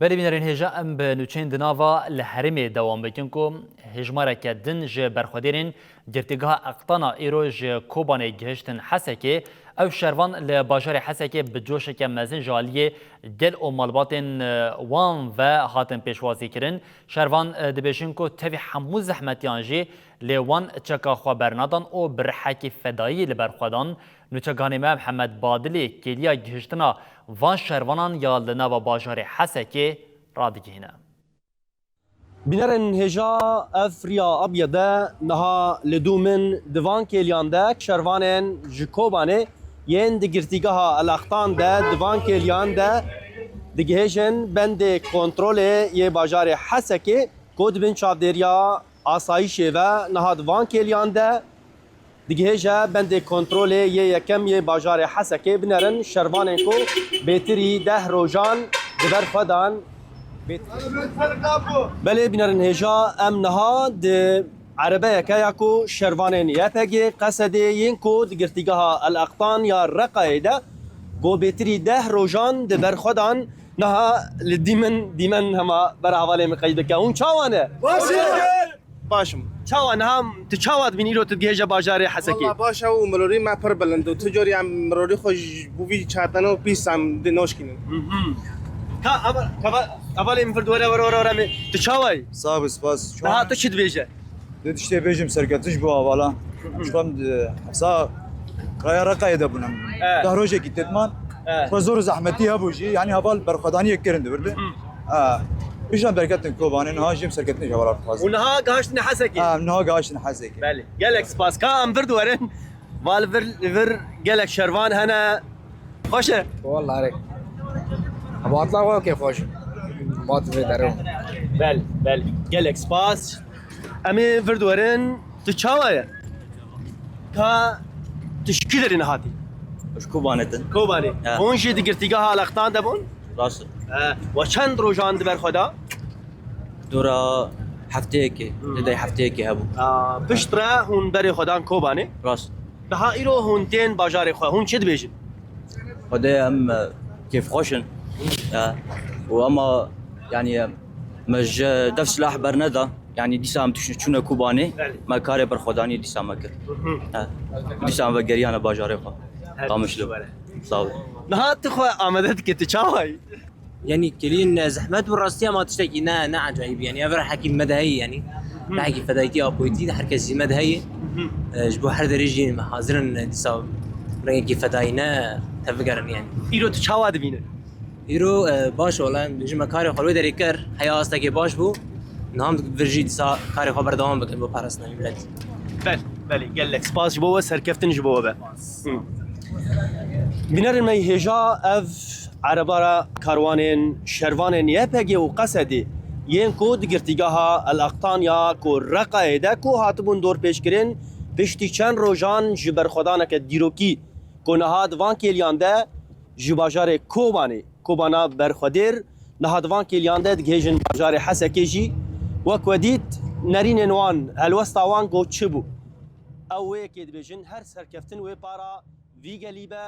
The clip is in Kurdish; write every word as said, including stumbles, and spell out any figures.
Belê bînerên hêja, em bi nûçeyên di nava li herêmê dewam bikin ku hêjmareke din ji berxwedêrên girtîgeha Eqtana îro ji Kobanê gihiştin Hesekê. Ew şervan li bajarê Hesekê bi coşeke mezin ji aliyê gel û malbatên, e, wan ve hatin pêşwazîkirin. Şervan, e, dibêjin ku tevî hemû zehmetiyan jî lê wan çeka xwe bernadan û bi rihekî fedayî li ber xwe dan. Nûçeganê me Mihemed Badilê kêliya gihiştina van şervanan ya li nava bajarê Hesekê radigihîne. Bînerên hêja, ev riya abyede niha li dû min di van kêliyan de şervanên ji Kobanê yên di girtîgeha El Aqtan de di van kêliyan de digihêjin bendê kontrolê yê bajarê Hesekê ku di bin çavdêriya asayîşê ve niha di van kêliyan de digihêje bendê kontrolê yê yekem yê bajarê Hesekê. Binerin şervanên ku bêtirî deh rojan di ber xwe dan. Belê bînerin hêja, em niha di erebeyeke ya ku şervanên Y P G, Qesedê yên ku di girtîgeha El Aqtan ya Reqayê de ku bêtirî deh rojan di ber xwe dan, niha li dî min, dîmen hema ber hevalê min qeyd dike. Hûn çawa ne? Baş e. Baş im. Çawa niha, tu çawa dibînî îro tu digihêje bajarê Hesekê? Walla baş e û mirorî me pir bilind û tu carî em mirorî xwe ji bo vî çardene û pîs em dê naşkînin. Mhm. Ka, eva, eva, hevalê min vir were, were, were, were, me. Tu çawa yî? Sağ ol, spas. Niha tu çi dibêje? Dê tiştê bêjim, serkeftin ji bo hevala. Ji xwe em di hepsa raya Reqayê de bûn em. Evet. Deh rojekî têt man. Evet. Xwe zor û zehmetî hebû jî, yanî heval berxwedaniyek kirin di vir de. Hı. Ha. Îjan derketin Kobanê, niha jî em serketin ji hevala dixwazin. Û niha gihiştine Hesekê? Ha, niha gihiştine Hesekê. Belê. Gelek spas. Ka em vir diwerin. Val vir, vir gelek şervan hene. Xweş e? Wallahî rek. Hebatla xwe kê xweş. Bat vê dero. Bel, bel. Gelek spas. Em ê vir diwerin. Tu çawa ye? Ka tu ji kî derê nehatî? Ji Kobanê din. Kobanê. He. Hûn jî di girtîgeha El Aqtan de bûn? Rast e. He. We çend rojan di ber xwe da? Dora hefteyekê, Hmm. Nedey hefteyekê hebû. A, pişt re hûn berê xwe dan Kobanê? Rast. Niha îro hûn tên bajarê xwe, hûn çi dibêjin? Xwedê em, e, kêfxweş in. E, û ema, yanî, e, me ji def silah berneda. Yanî dîsa em tişt çûne Kobanê, Belê. Me karê berxwedaniyê dîsa me kir. Hı hı. E, dîsa em vegeriyane bajarê xwe. Her Qamişlo. Tişt were. Sağ ol. Niha tu xwe amade dike, tu çawa yî? Yanî kilîn, e, zehmet bû rastî, ama tiştekî ne, ne ecayîb, yanî ev rehekî me de heye, yanî Hı. Rehekî fedayîtî apoyîtî her kesî me de heye. Hı hı. E, ji bo her derê jî me hazir in, e, dîsa rengekî fedayî ne tev bigerin yanî. Îro tu çawa dibîne? Îro, e, baş e, wala em bêjin me karê xwe li wê derê kir, heya astekê baş bû. Niha em vir jî dîsa karê xwe berdewam bikin bo parastina milet. Bel, belê, gelek spas ji bo we, serkeftin ji bo we be. Hı. Bînerên me yî hêja, ev erebara karwanên şervanên Y P G û Qesedê yên ku di girtîgeha El Aqtan ya ku Reqayê de ku hatibûn dorpêçkirin, piştî çend rojan ji berxwedaneke dîrokî ku niha di van kêliyan de ji bajarê Kobanê, Kobana Berxwedêr, niha di van kêliyan de digihêjin bajarê Hesekê jî, wek we dît nerînên wan, helwesta wan got çi bû? Ew wê yekê dibêjin, her serkeftin wê para vî gelî be,